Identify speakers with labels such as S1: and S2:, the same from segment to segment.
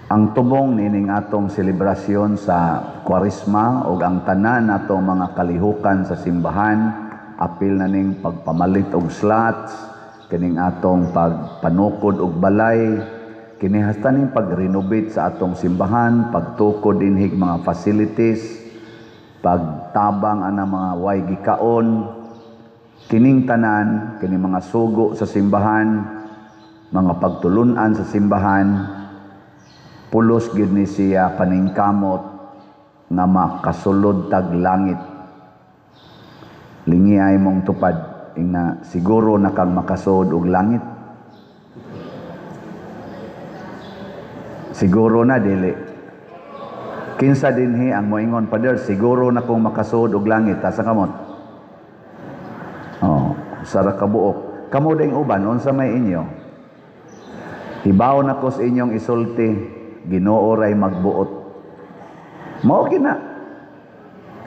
S1: Ang tubong nining atong selebrasyon sa Kwaresma ug ang tanan natong mga kalihukan sa simbahan, apil na ning pagpamalit og slots, kining atong pagpanukod og balay, kini hasta ning pag-renovate sa atong simbahan, pagtukod dinhig mga facilities, pagtabang ana mga way gikaon, kining tanan, kining mga sugo sa simbahan, mga pagtulunan sa simbahan, pulos gyud ni siya paningkamot nga makasulod tag langit. Lingi ay mong tupad ingna, siguro na kang makasud og langit? Siguro na dili? Kinsa dinhi ang moingon, "Pader, siguro na kong makasud og langit"? Asa kamot. Oh, sara ka buok. Kamo ding uban, unsa may inyo? Hibaw na ko sa inyong isulti, Ginoo ray magbuot. Mao gina.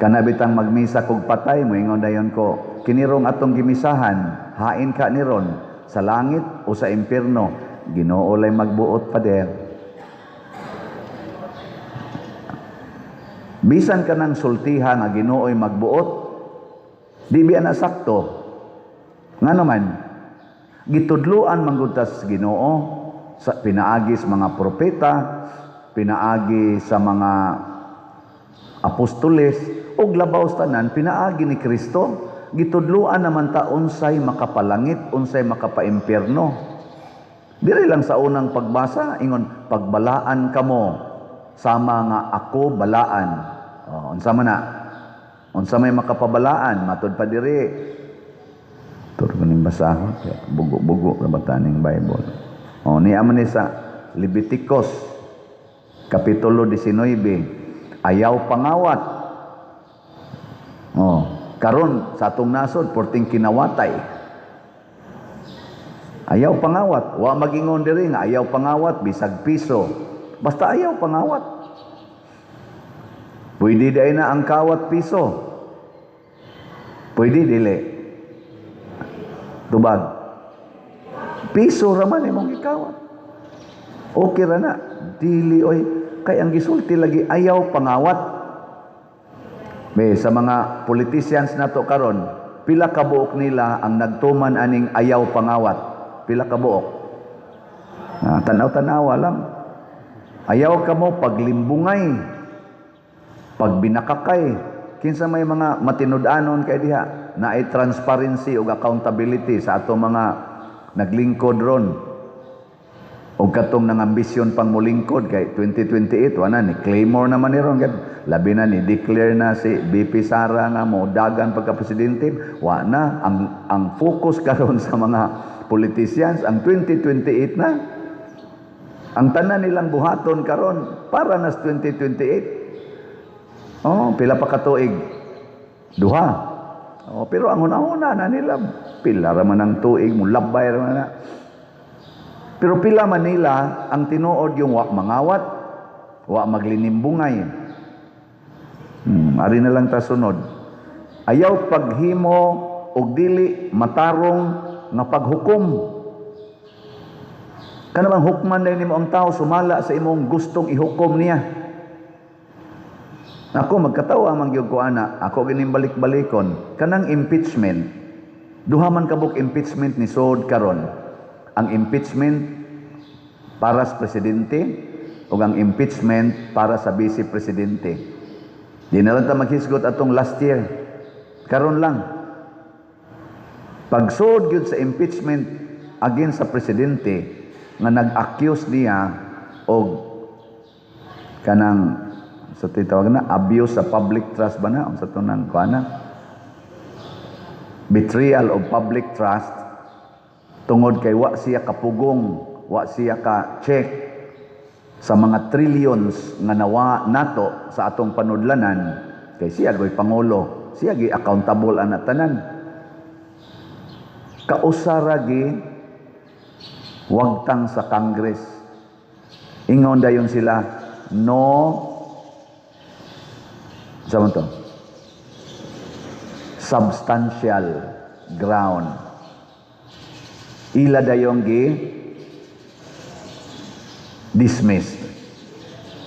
S1: Kana bitang magmisa kog patay, moingon dayon ko, "Kinirong atong gimisahan, hain ka niron sa langit o sa impierno?" "Ginoo lay magbuot, pader." Bisan ka nang sultiha nga Ginoo'y magbuot, di biya na sakto. Ngano man, gitudluan man gud ta sa Ginoo sa pinaagi sa mga propeta, pinaagi sa mga apostoles, ug labaw sa tanan pinaagi ni Kristo. Gitudluan naman ta unsay makapalangit, unsay makapaimpierno. Diri lang sa unang pagbasa, ingon, "Pagbalaan kamo sama nga ako balaan." Oh, unsa man na? Unsa may makapabalaan? Matud pa diri. Tur ko ning basahon, bugo-bugo ra ba ning Bible. Oh, niya man ni sa Leviticus kapitulo 19, ayaw pangawat. Oh, karon sa atong nasod porting kinawatay. Ayaw pangawat. Wa magingon diri nga ayaw pangawat bisag piso. Basta ayaw pangawat. Pwede diay na ang kawat piso? Pwede dili? Tubag. Piso ra man imong gikawat. Okay ra na. Dili oy, kay ang gisulti lagi ayaw pangawat. May sa mga politicians nato karon, pila ka buok nila ang nagtuman aning ayaw pangawat? Pila ka buok? Ah, tanaw-tanawa lang. Ayaw kamo paglimbungay, pagbinakakay. Kinsa may mga matinud-anon kay diha na ay transparency ug accountability sa ato mga naglingkod ron og katong nangambisyon pang molingkod kay 2028, wala ni claymore naman ni ron, kay labi na ni declare na si VP Sara nga mo dagan pagka presidente. Wa na ang focus karon sa mga politicians ang 2028 na. Ang tanan nilang buhaton karon para nas 2028. Oh, pila pa ka tuig? Duha. Oh, pero ang una-una na nila, pila ra man ang tuig mo labay ra man na. Pero pila man nila ang tinuod yung wa mangawat, wa maglinimbungay? Ari na lang ta sunod. Ayaw paghimo og dili matarong nga paghukom. Kana bang hukman na nimo ang tao sumala sa imong gustong ihukom niya. Ako magkatawa man gyud ko ana, ako gining balik-balikon kanang impeachment. Duha man kabuk impeachment ni sod karon. Ang impeachment para sa presidente ug ang impeachment para sa vice presidente. Di na lang ta maghisgot atong last year. Karon lang. Pagsod gyud sa impeachment against sa presidente nga nag-accuse niya og kanang sa titawag na abuse sa public trust ba na, unsa to nang kuana, betrayal of public trust, tungod kay wa siya kapugong, wa siya ka check sa mga trillions nga nawa nato sa atong panudlanan, kay siya goy pangulo, siya gi accountable ana tanan. Kausa ra gi wagtang sa Congress. Ingon dayon sila, no, sa man to, substantial ground. Ila dayong gi dismissed.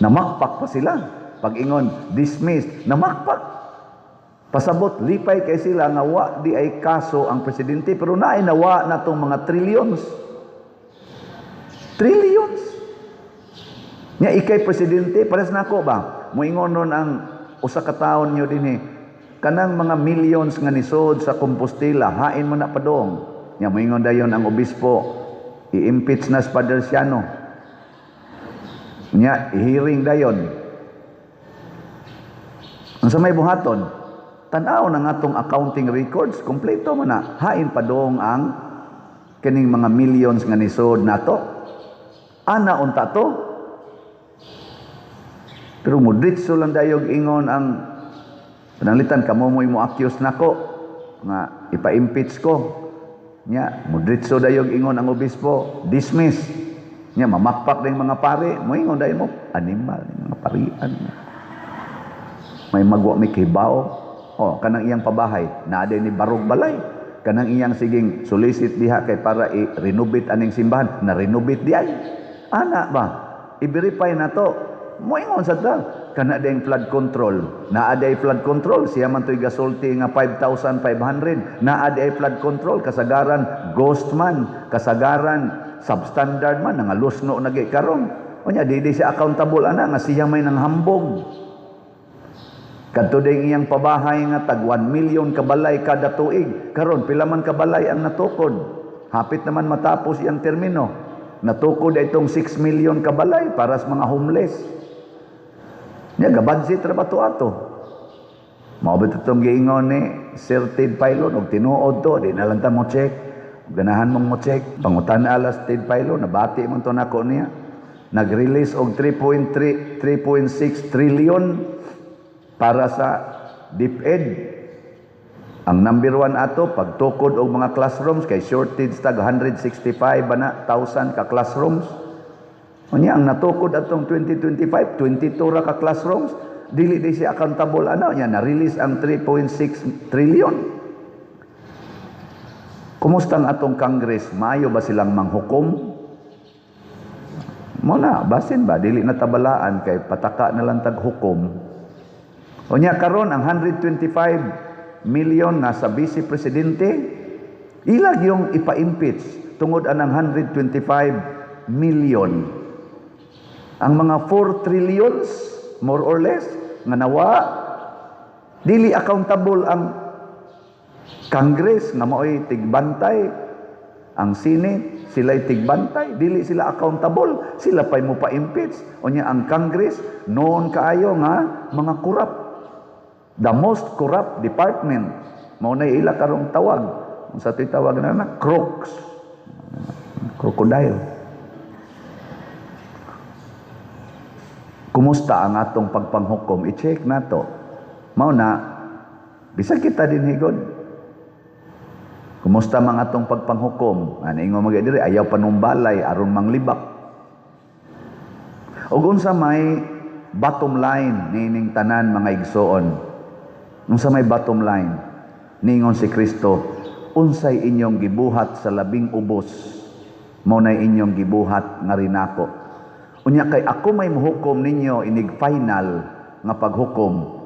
S1: Namakpak pa sila. Pag-ingon, dismissed, namakpak. Pasabot, lipay kay sila nga wa di ay kaso ang presidente, pero naay nawa na tong mga trillions. Trillions. Nya ikay presidente, pares nako ba? Moingon ron ang usa ka taon niyo dinhi. Kanang mga millions nga nisod sa Compostela, hain mo na padong. Nya moingon dayon ang obispo, i-impeach na si Father Siano. Nya i-hearing dayon. Ang sa may buhaton, tan-aw na nga atong accounting records, kompleto man na. Hain padong ang kining mga millions nga nisod nato. Ana unta to. Pero mudritso lang dayog ingon ang pananglitan kamo mo'y mo accuse nako nga ipa-impeach ko. Nya mudritso dayog ingon ang obispo, dismiss. Nya mamakpak din mga pare, moingon dayon mo animal mga parian. May magwa may kibaw. Oh, kanang iyang pabahay, naa ni barog balay. Kanang iyang siging solicit diha kay para i-renovate aning simbahan, na renovate di ay. Ana ba? I-verify na to. Moingon sa ta. Kana dayong flood control. Naa day flood control, siya man to'y gasulti nga 5,500. Naa day flood control, kasagaran ghost man, kasagaran substandard man, nangalusno na gi karon. Unya di di siya accountable ana nga siya may nanghambog. Kadto dayong iyang pabahay nga tag 1 million kabalay kada tuig. Karon pila man kabalay ang natukod. Hapit naman matapos iyang termino. Natukod itong 6 million kabalay para sa mga homeless. Nya gabudget ra ba to ato? Mao ba itong giingon ni Sir Ted Failon og tinuod to, di na lang ta mo check. Ganahan mong mo check. Pangutan alas Ted Failon, nabati man to nako niya. Nag-release og 3.3 3.6 trillion para sa DepEd. Ang number one ato, pagtukod og mga classrooms, kay shortage tag 165 ba na, thousand ka classrooms. Unya, ang natukod atong 2025, 22 ra ka classrooms, dili di siya accountable ano, nya na-release ang 3.6 trillion. Kumusta ang atong Congress? Maayo ba silang manghukom? Mo na, basin ba dili na tabalaan kay pataka na lang tag hukom. Unya karon ang 125 million nasa vice presidente, ilag yung ipa-impeach tungod anang 125 million. Ang mga 4 trillions more or less nga nawa, dili accountable ang Congress nga maoy tigbantay, ang Senate sila'y tigbantay, dili sila accountable, sila pa'y mo pa-impeach. Unya ang Congress noon kaayo nga mga corrupt, the most corrupt department, mao na ila karong tawag. Unsa to'y tawag na na crooks, crocodile. Kumusta ang atong pagpanghukom? I-check nato. Mao na bisag kita din higod. Kumusta man atong pagpanghukom? Ani ingon mga diri, ayaw panumbalay aron manglibak. Ug unsa may bottom line niining tanan, mga igsoon? Unsa may bottom line? Niingon si Kristo, unsay inyong gibuhat sa labing ubos, mao nay inyong gibuhat nga rinako. Unya kay ako may muhukom ninyo inig final nga paghukom,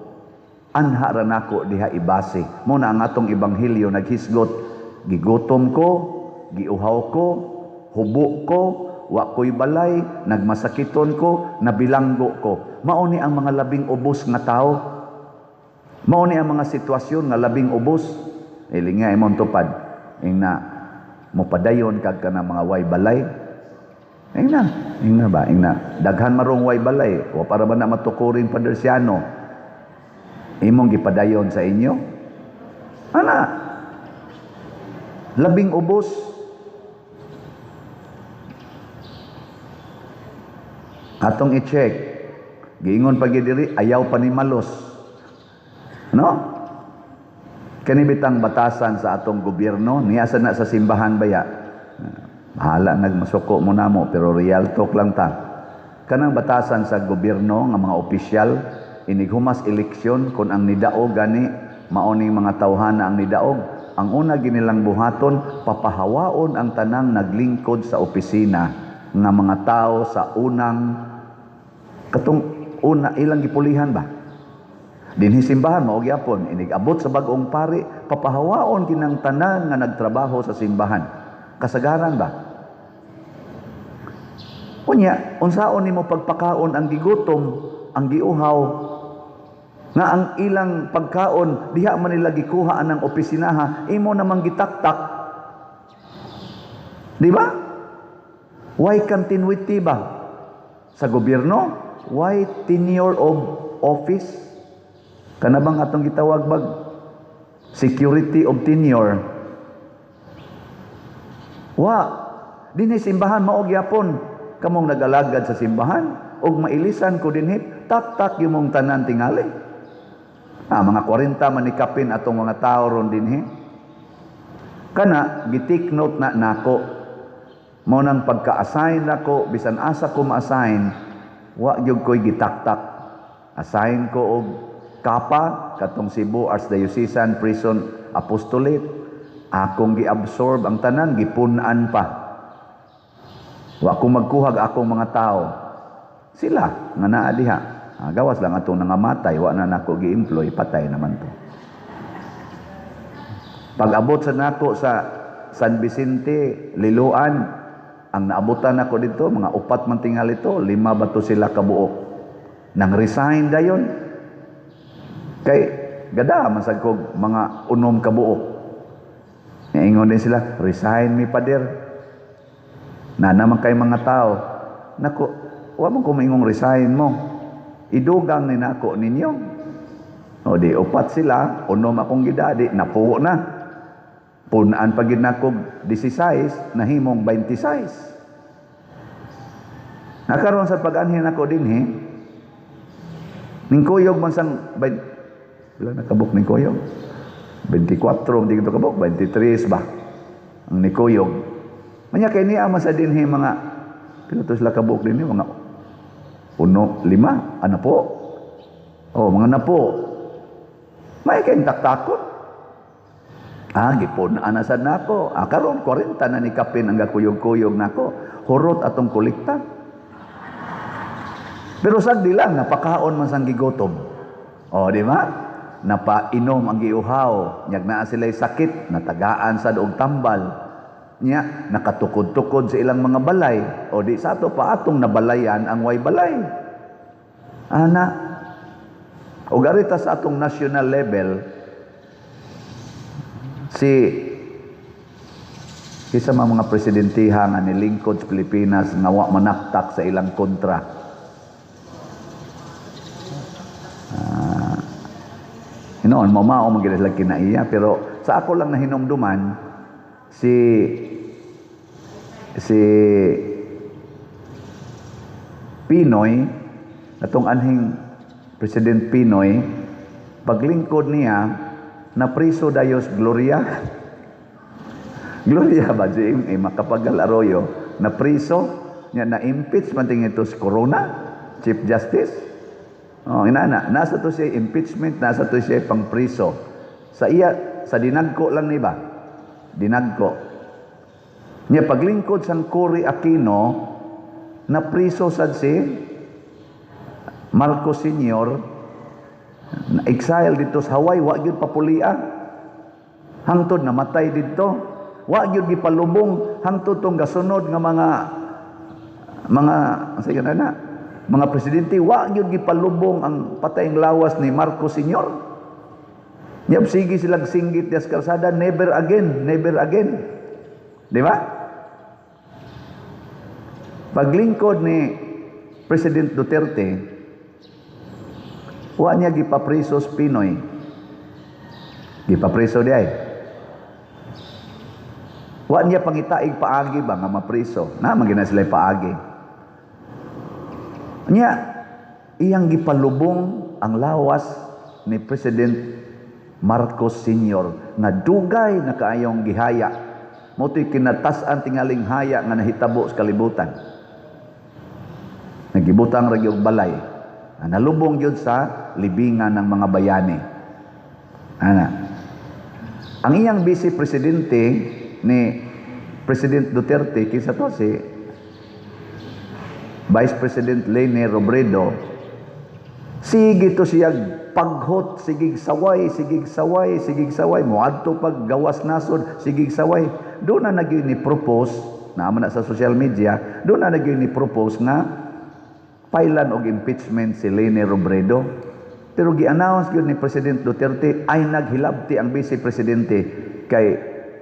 S1: anha ra nako diha ibase. Mao na ang atong ebanghelyo naghisgot, gigutom ko, giuhaw ko, hubo ko, wa ko'y balay, nagmasakiton ko, nabilanggo ko. Mao ni ang mga labing ubos nga tao. Mao ni ang mga sitwasyon nga labing ubos. Ilinga imong tupad. Ingna mopadayon kag kana mga way balay. Ingna, ingna ba, ingna. Daghan marong way balay, wa para ba na matukurin Father Siano. Imong gipadayon sa inyo. Ana, labing ubos. Atong i-check. Giingon pa gyud diri, ayaw pa ni malos. No? Kani bitang batasan sa atong gobyerno, niya sa na sa simbahan baya. Bahala nagmasuko mo namo, pero real talk lang ta. Kanang batasan sa gobyerno nga mga opisyal inig humas eleksyon, kun ang nidaog gani mao ning mga tawhana ang nidaog, ang una ginilang buhaton, papahawaon ang tanang naglingkod sa opisina nga mga tao sa unang Katong una ilang gipulihan ba? Dinhi simbahan mao gyapon inig abot sa bag-ong pari, papahawaon kinang tanan nga nagtrabaho sa simbahan. Kasagaran ba? Unya, unsaon nimo pagpakaon ang gigutom, ang giuhaw, nga ang ilang pagkaon diha man nila gikuha anang opisinaha, imo namang gitaktak? Di ba? Why continuity ba? Sa gobyerno, why tenure of office? Kana bang atong gitawag bag security of tenure? Wa dinhi simbahan mao gyapon, kamong nagalagad sa simbahan ug mailisan ko dinhi, tak-tak yung mong tanan tingali. Ah, mga 40 man ni kapin atong mga tao ron dinhi. Kana gi-take note na nako. Mao nang pagka-assign nako, bisan asa ko ma-assign, wa gyud ko'y gitaktak. Assign ko og Kapa, katong Cebu Archdiocesan Prison Apostolate. Akong gi-absorb ang tanan, gipun-an pa. Wa ko magkuhag akong mga tao. Sila nga naa diha. Ah, gawas lang atong nangamatay, wa na nako gi-employ, patay naman to. Pag-abot sa nako sa San Vicente, Liloan, ang naabutan nako dito, mga upat man tingali ito, lima ba to sila kabuok. Nang resign dayon. Kay gada man sad kog mga 6 kabuok. Ingon din sila, "Resign mi, pader." Na naman kay mga tao. Nako, wa man ko maingong resign mo. Idugang ni nako ninyo. O di upat sila, 6 akong gidadi, napuo na. Punaan pa gid nako 16, nahimong 26. Nakaroon sa pag-anhin nako dinhi, ningkuyog man sang pila na kabuk ningkuyog? 24, hindi ko kabuk, 23 ba? Ang nikuyog. Manya kay niya man sa dinhi mga pila to sila kabuk dinhi, mga uno, lima, ano po? Oh, mga napo. May kayong taktakot. Ah, gipon na sad nako. Ah, karon 40 na ni kapin ang gakuyog-kuyog nako. Hurot atong kolekta. Pero sagdi lang, napakaon man sang gigutom. Oh, di ba? Napainom ang giuhaw. Nyag naa sila'y sakit, natagaan sad og tambal. Nya, nakatukod-tukod sa ilang mga balay. O di sa ato pa atong nabalayan ang way balay. Ana. O garita sa atong national level, si isa mga presidentiha nga nilingkod sa Pilipinas nga wa manaktak sa ilang kontra. Hinoon, mamao man gid sila kinaiya, pero sa ako lang nahinumduman si Pinoy, atong anhing President Pinoy, paglingkod niya napriso dayos Gloria. Gloria ba si Macapagal Arroyo napriso niya, na-impeach man tingin ito si Corona, Chief Justice. Oh, inana, nasa to siya impeachment, nasa to siya pangpriso. Sa iya sa dinagko lang ni ba? Dinagko. Niya paglingkod sang Cory Aquino, napriso sad si Marcos Sr., na exile dito sa Hawaii, wa gyud papulia. Hangtod namatay didto. Wa gyud gipalubong hangtod tong gasunod nga mga sige na na, mga presidente, wa gyud gipalubong ang patayng lawas ni Marcos Sr. Nyab sige silang singgit dias kalsada, "Never again, never again." Di ba? Paglingkod ni President Duterte, wa niya gipapriso si Pinoy. Gipapriso di ay. Wa niya pangitaig paagi ba nga mapriso. Na man gina sila paagi. Niya iyang gipalubong ang lawas ni President Marcos Sr. nga dugay na kaayong gihaya. Mao to'y kinatas-an tingaling haya nga nahitabo sa kalibutan. Nagibutang ra gyud balay. Nalubong gyud sa libingan ng mga bayani. Ana. Ang iyang vice presidente ni President Duterte, kinsa to si Vice President Leni Robredo, sige to siya paghot, sigig saway, sigig saway, sigig saway, moadto pag gawas nasod, sigig saway. Doon na nagyoy ni propose, naman na sa social media, doon na nagyoy ni propose nga pailan og impeachment si Leni Robredo. Pero gi-announce gyud ni President Duterte ay naghilabti ang vice presidente kay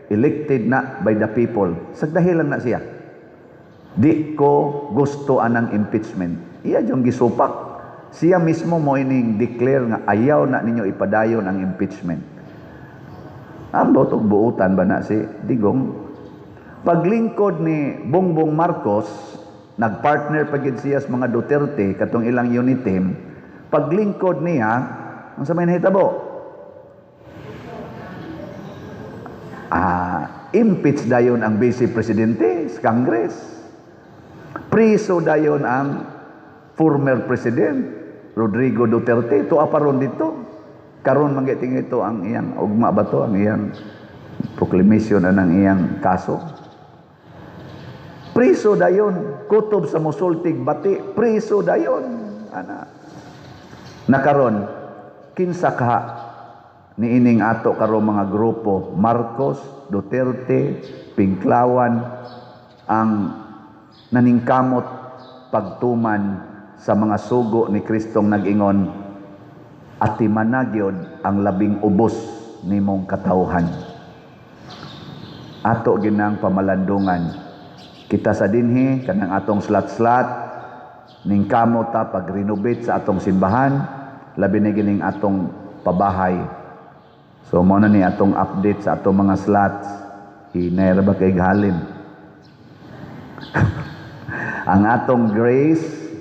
S1: elected na by the people. Sagdahi lang na siya. Di ko gusto anang impeachment. Iya yung gisupak. Siya mismo mo ining declare nga ayaw na ninyo ipadayon ang impeachment. Ambot og buutan ba na si Digong? Paglingkod ni Bongbong Marcos, nagpartner pa gid siya sa mga Duterte katong ilang unit team. Paglingkod niya, unsa may nahitabo? Impeach dayon ang vice presidente sa Congress. Priso dayon ang former president Rodrigo Duterte. Tuwa pa ron dito. Karon man ito ang iyang ugma ba to, ang iyang proclamation anang iyang kaso. Priso dayon, kutob sa musultig bati, priso dayon. Ana. Nakaron kinsa ka niining ato karon mga grupo Marcos, Duterte, Pinklawan ang naningkamot pagtuman sa mga sugo ni Kristong nag-ingon, atiman na gyud ang labing ubos nimong katawhan. Ato ginang pamalandungan kita sa dinhi kanang atong slat-slat, ningkamot ta pag-renovate sa atong simbahan, labi na gining atong pabahay. So mao na ni atong update sa atong mga slots. Hinay ra ba kay halin? Ang atong grace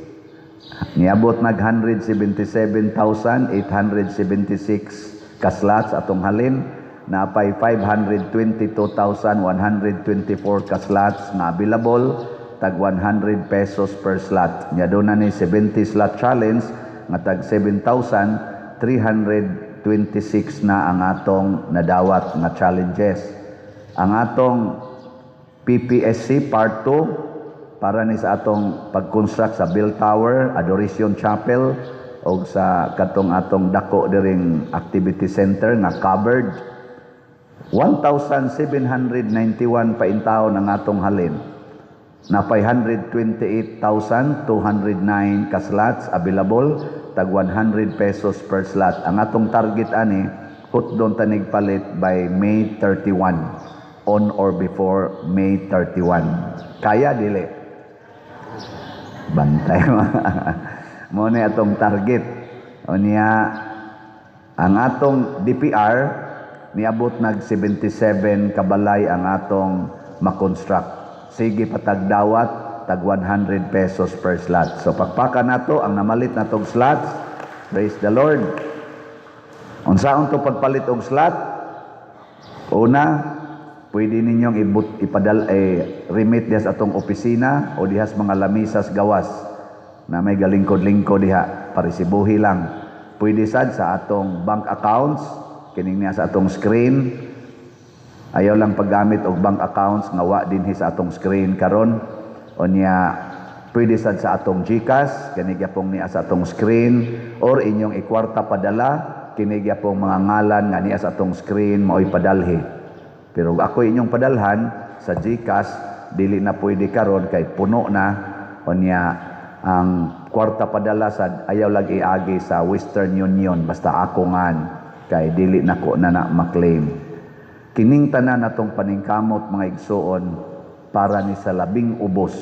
S1: niabot nag 177,876 ka slots atong halin, napay 522,124 ka slots nga available, tag 100 pesos per slot. Nya doon na ni 70 slot challenge nga tag 7,326 na ang atong nadawat nga challenges. Ang atong PPSC Part 2 para ni sa atong pag-construct sa Bell Tower, Adoration Chapel o sa katong atong dako diring activity center nga covered, 1,791 pa intawon ang atong halin. Napay 128,209 ka slots available, tag 100 pesos per slot. Ang atong target ani hutdon tanig palit by May 31, on or before May 31. Kaya dili? Bantay mo. Mo ni atong target. O niya ang atong DPR niabot nag 77 kabalay ang atong makonstruct. Sige patagdawat tag 100 pesos per slot. So pakpaka nato ang namalit natong slots. Praise the Lord. Unsaon to pagpalit og slot? Una, pwede ninyong ibut ipadal remit diha sa atong opisina o diha sa mga lamisas gawas na may galingkod-lingkod diha, paresibuhi lang. Pwede sad sa atong bank accounts, kining niya sa atong screen. Ayaw lang paggamit og bank accounts nga wa dinhi sa atong screen karon. O niya pwede sad sa atong GCash, kini gyapong niya sa atong screen, or inyong ikwarta padala, kini gyapong mga ngalan nga niya sa atong screen mao'y padalhi. Pero ako inyong padalhan sa GCash, dili na pwede karon kay puno na. O niya ang kwarta padala sa ayaw lang iagi sa Western Union, basta ako ngan kay dili nako na na maklaim. Kining tanan atong paningkamot, mga igsuon, para ni sa labing ubos.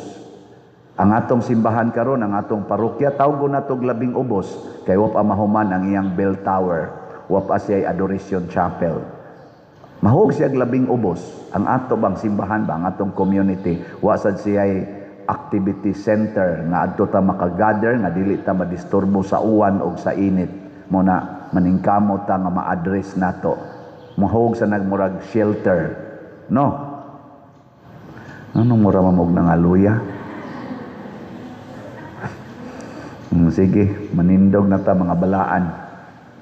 S1: Ang atong simbahan karon, ang atong parokya, tawgon natog labing ubos kay wa pa mahuman ang iyang bell tower, wa pa siya adoration chapel. Mahug siya labing ubos. Ang ato bang simbahan ba, ang atong community, wa sad siya activity center nga adto ta makagather nga dili ta madisturbo sa uwan o sa init. Mo na maningkamot ta nga ma-address nato. Mahug sa nagmurag shelter. No? Anong mura mamog ng aluya? Sige, manindog na ta mga balaan.